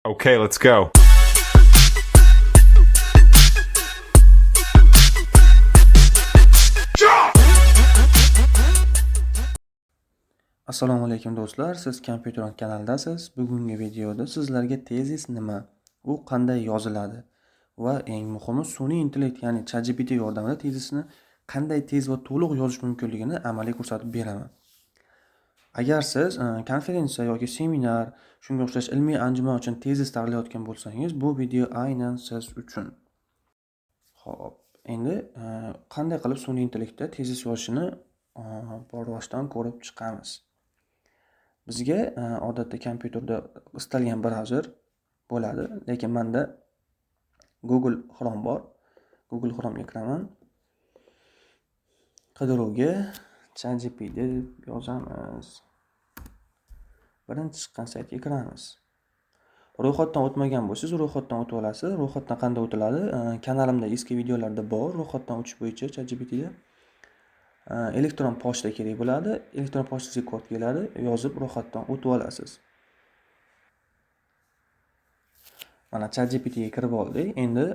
Okay, let's go. Assalomu alaykum do'stlar, siz Kompyuter kanalidasiz. Bugungi videoda sizlarga tezis nima, u qanday yoziladi va eng muhimi sun'iy intellekt, ya'ni ChatGPT yordamida tezisni qanday tez va to'liq yozish mumkinligini amaliy ko'rsatib beraman. Agar siz konferensiya yoki seminar, shunga o'xshash ilmiy anjuman uchun tezis tayyorlayotgan bo'lsangiz, bu video aynan siz uchun. Xo'p, endi qanday qilib sun'iy intellektda tezis yozishini boshdan ko'rib chiqamiz. Bizga odatda kompyuterda istalgan brauzer bo'ladi, lekin menda Google Chrome bor. Google Chrome'ga kiraman. Qidiruvga ChatGPT deb yozamiz. Birinchi chiqqan saytga kiramiz. Ro'yxatdan o'tmagan bo'lsangiz, ro'yxatdan o'tib olasiz. Ro'yxatdan qanday o'tiladi? Kanalimda eski videolarda bor, ro'yxatdan o'tish bo'yicha ChatGPTda. Elektron pochta kerak bo'ladi. Elektron pochtangizga kod keladi, yozib ro'yxatdan o'tib olasiz. Mana ChatGPTga kirib oldik. Endi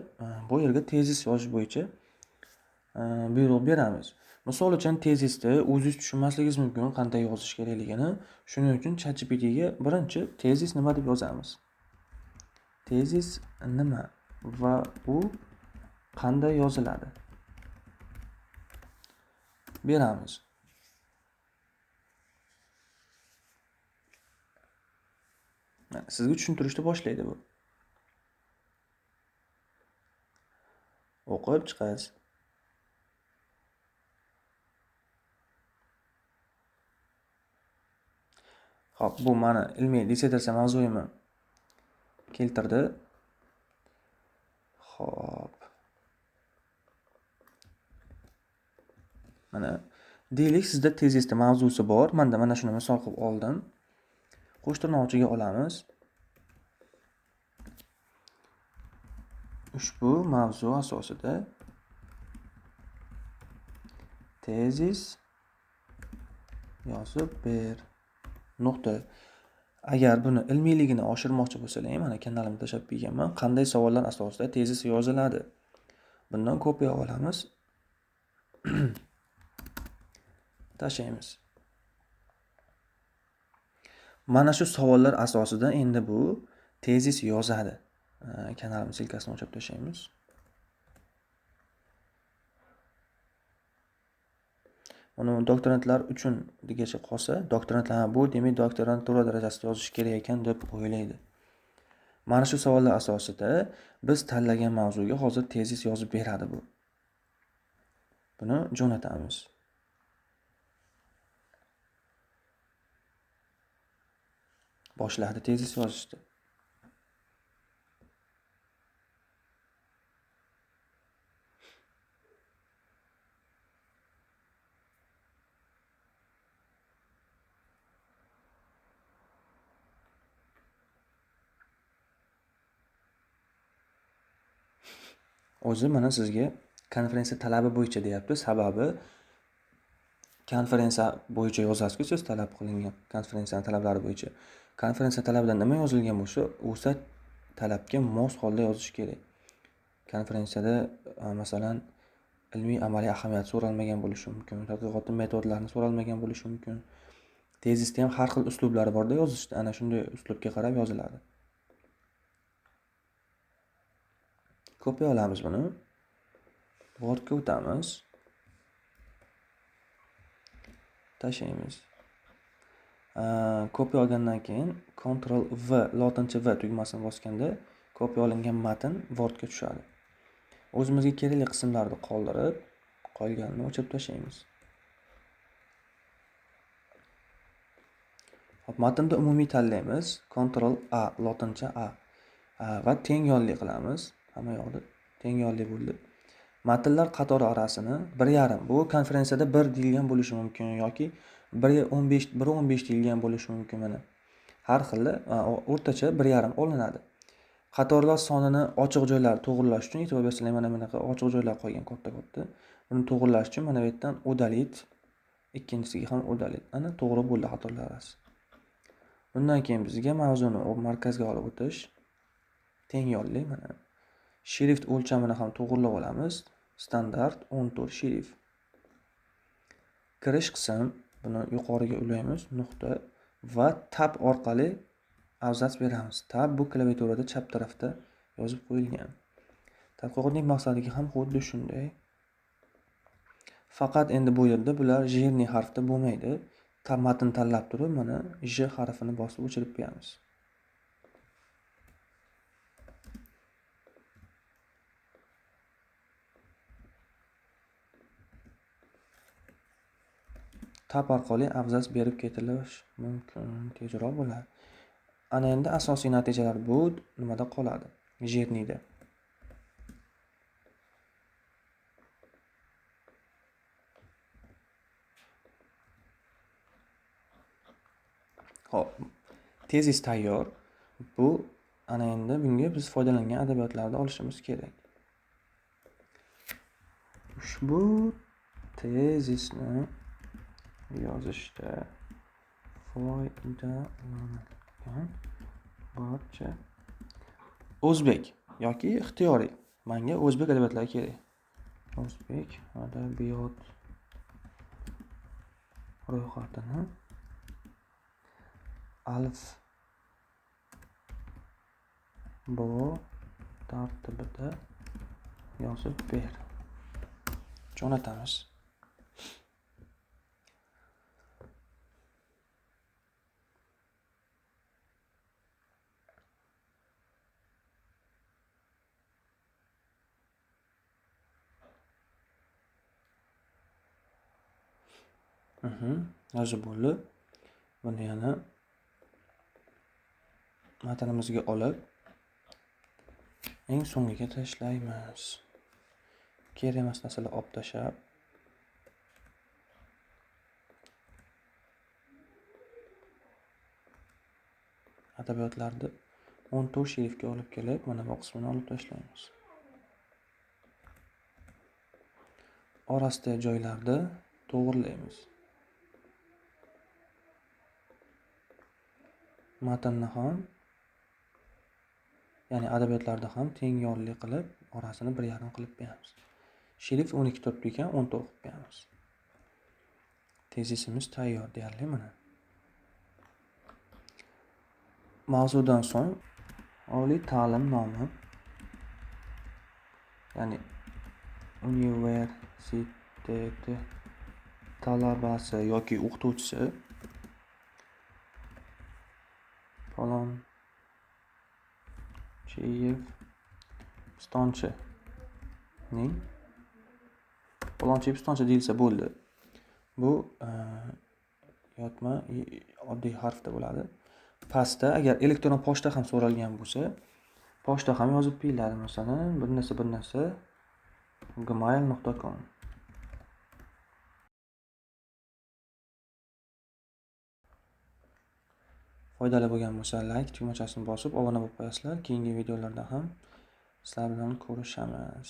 bu yerga tezis yozish bo'yicha buyruq beramiz. Misol uchun tezisni o'zingiz tushunmasligingiz mumkin qanday yozish kerakligini. Shuning uchun ChatGPTga birinchi tezis nima deb yozamiz. Tezis nima va u qanday yoziladi? Beramiz. Mana sizga tushuntirishni boshlaydi bu. O'qib chiqasiz. Xo'p, bu meni ilmiy dissertatsiya mavzuyimni keltirdi. Xo'p. Mana deylik, sizda tezisda mavzusi bor. Menda mana shuni misol qilib oldim. Qo'sh tirnoq ichiga olamiz. Ushbu mavzu asosida tezis yozib ber. Nuqta. Agar buni ilmiyligini oshirmoqchi bo'lsalar, mana kanalimda tashlab qo'yganman, qanday savollar asosida tezis yoziladi. Bundan kopiya olamiz. Tashlaymiz. Mana shu savollar asosida endi bu tezis yozadi. Kanalim silkasini o'chirib tashlaymiz. Uni doktorantlar uchun degacha qolsa, doktorantlar bu demak doktorantura darajasida yozish kerak ekan deb o'ylaydi. Mana shu savollar asosida biz tanlagan mavzuga hozir tezis yozib beradi bu. Buni jo'natamiz. Boshladi tezis yozishni. O'zi mana sizga konferensiya talabi bo'yicha deyapti. Sababi konferensiya bo'yicha yozasiz-ku, siz talab qilingan konferensiyaning talablari bo'yicha. Konferensiya talabida nima yozilgan bo'lsa, o'sha talabga mos holda yozish kerak. Konferensiyada masalan ilmiy amaliy ahamiyat so'ralmagan bo'lishi mumkin, tadqiqotning metodlarini so'ralmagan bo'lishi mumkin. Tezisda ham har xil uslublari borda yozishda, ana shunday uslubga qarab yoziladi. Kopiya olamiz buni. Wordga o'tamiz. Tashlaymiz. Kopiya olgandan keyin Ctrl V, lotincha V tugmasini bosganda kopiya olingan matn Wordga tushadi. O'zimizga kerakli qismlarni qoldirib, qolganini o'chirib tashlaymiz. Xo'p, matnni umumiy tanlaymiz. Ctrl A, lotincha A. Va teng yonli qilamiz. Hamma yoqda teng yonli bo'ldi. Matnlar qatori orasini 1.5, bu konferensiyada 1 deyilgan bo'lishi mumkin yoki 1.15 deyilgan bo'lishi mumkin mana. Har xilda, o'rtacha 1.5 olinadi. Qatorlar sonini ochiq joylar to'g'rilash uchun e'tibor bersanglar, mana bunaqa ochiq joylar qo'ygan katta-katta. Buni to'g'rilash uchun mana bu yerdan udalit, ikkinchisiga ham udalit. Ana to'g'ri bo'ldi qatorlar orasi. Bundan keyin bizga mavzuni markazga olib o'tish. Teng yolli mana. Shrift o'lchamini ham to'g'rilab olamiz. Standart 14 shrift. Kirish qism, buni yuqoriga ulaymiz, nuqta va tab orqali abzats beramiz. Tab bu klaviaturada chap tarafda yozib qo'yilgan. Tadqiqotning maqsadiga ham xuddi shunday. Faqat endi bu yerda bular jirniy harfda bo'lmaydi. Tab matn tanlab turib, mana J harfini bosib o'chirib qo'yamiz. Tab orqali abzats berib ketilish mumkin, tezroq bo'ladi. Ana endi asosiy natijalar bu nimada qoladi? Jirniyda. Xo'p, tezis tayyor. Bu ana endi bunga biz foydalangan adabiyotlarni olishimiz kerak. Ushbu tezisni yozishda foydalanilgan barcha o'zbek yoki ixtiyoriy. Menga o'zbek adabiyotlari kerak. O'zbek adabiyot ro'yxatini alifbo tartibida yozib ber. Jo'natamiz. Yozib bo'ldi. Buni yana matnimizga olib eng so'ngiga tashlaymiz. Kerak emas narsalar olib tashlab, adabiyotlarni 14 shriftga olib kelib, mana bu qismini olib tashlaymiz. Orasida joylarda to'g'rilaymiz. Matnni ham, ya'ni adabiyotlarda ham teng yolli qilib, orasini 1.5 qilib beramiz. Shrift 12 turibdi ekan, 14 qilib beramiz. Tezisimiz tayyor deyarli mana. Mavzudan so'ng oliy ta'lim nomi, ya'ni universiteti talabasi yoki o'qituvchisi Palonchiyev Pistonchining Palonchiyev Pistonchi deyilsa bo'ldi. Bu yotma oddiy harfda bo'ladi. Pastda agar elektron pochta ham so'ralgan bo'lsa, pochta ham yozib qo'yiladi. Masalan, bir narsa gmail.com. Foydali bo'lgan bo'lsa, like tugmachasini bosib, obuna bo'lib qo'yasizlar. Keyingi videolarda ham sizlar bilan ko'rishamiz.